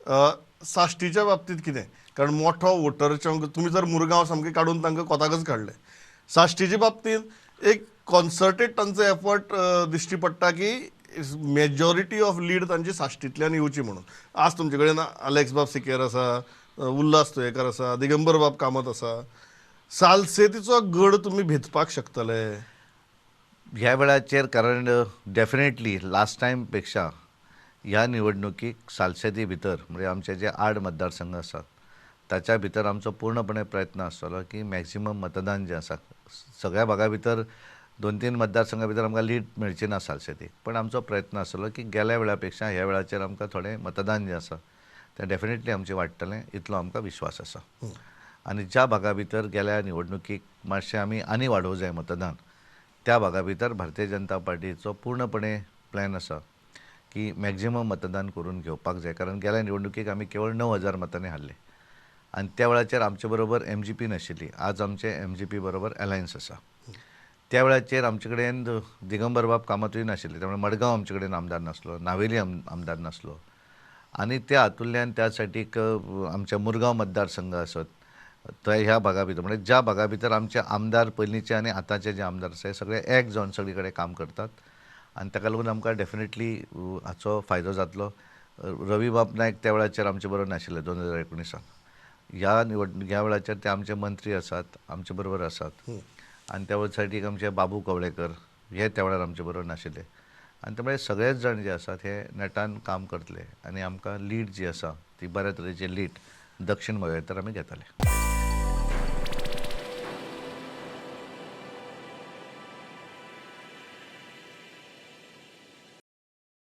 साश्टीच्या बाबतीत कितें? कारण मोठो वोटर चंक तुमी जर मुरगांव सामकें काडून तांकां कोताकच काडलें. साश्टीच्या बाबतींत एक कॉन्सर्टेड तांचो एफर्ट दिश्टी पडटा की मेजॉरिटी ऑफ लीड तांची साश्टींतल्यान येवची म्हणून. आज तुमचे कडेन आलेक्स बाब सिकेर आसा, उल्हास तुयेकर आसा, दिगंबर बाब कामत आसा. सालसेतीचो गड तुमी भेदपाक शकतले ह्या वेळाचेर? कारण डेफिनेटली लास्ट टायम पेक्षा ह्या निवडणुकीक सालसेती भितर, म्हणजे आमचे जे 8 मतदारसंघ आसात ताच्या भितर आमचो पूर्णपणे प्रयत्न आसतलो की मॅक्झिमम मतदान जें आसा सगळ्या भागा भितर, 2-3 मतदारसंघा भितर आमकां लीड मेळची ना सालसेतीक, पण आमचो प्रयत्न आसतलो की गेल्या वेळा पेक्षा ह्या वेळाचेर आमकां थोडें मतदान जें आसा तें डेफिनेटली आमचें वाडटलें इतलो आमकां विश्वास आसा. आनी ज्या भागा भितर गेल्या निवडणुकीक मातशें आमी आनी वाडोवंक जाय मतदान, त्या भागा भितर भारतीय जनता पार्टीचो पूर्णपणे प्लॅन आसा की मॅक्झिमम मतदान करून घेवपाक जाय. कारण गेल्या निवडणुकीक आमी केवळ 9,000 मतांनी हारले आनी त्या वेळाचेर आमचे बरोबर MGP नाशिल्ली. आज आमचे MGP बरोबर अलायन्स आसा. त्या वेळाचेर आमचे कडेन दिगंबर बाब कामतूय नाशिल्ले, त्यामुळे मडगांव आमचे कडेन आमदार नासलो, नावेली आमदार नासलो. आनी त्या हातूंतल्यान त्या सायडीक आमच्या मुरगांव मतदारसंघ आसत थंय ह्या भागा भितर, म्हणजे ज्या भागा भितर आमचे आमदार पयलींचे आनी आतांचे जे आमदार आसा हे सगळे एक जावन सगळे कडेन काम करतात आनी ताका लागून आमकां डेफिनेटली हाचो फायदो जातलो. रवी बाब नायक त्या वेळाचेर आमचे बरोबर नाशिल्ले 2019. ह्या ह्या वेळाचेर ते आमचे मंत्री आसात, आमचे बरोबर आसात. आनी त्या सायडीक आमचे बाबू कवळेकर हे त्या वेळार आमचे बरोबर नाशिल्ले. आनी त्यामुळे सगळेच जाण जे आसात हे नेटान काम करतले आनी आमकां लीड जी आसा ती बऱ्या तरेची लीड दक्षिण गोंय तर आमी घेतले.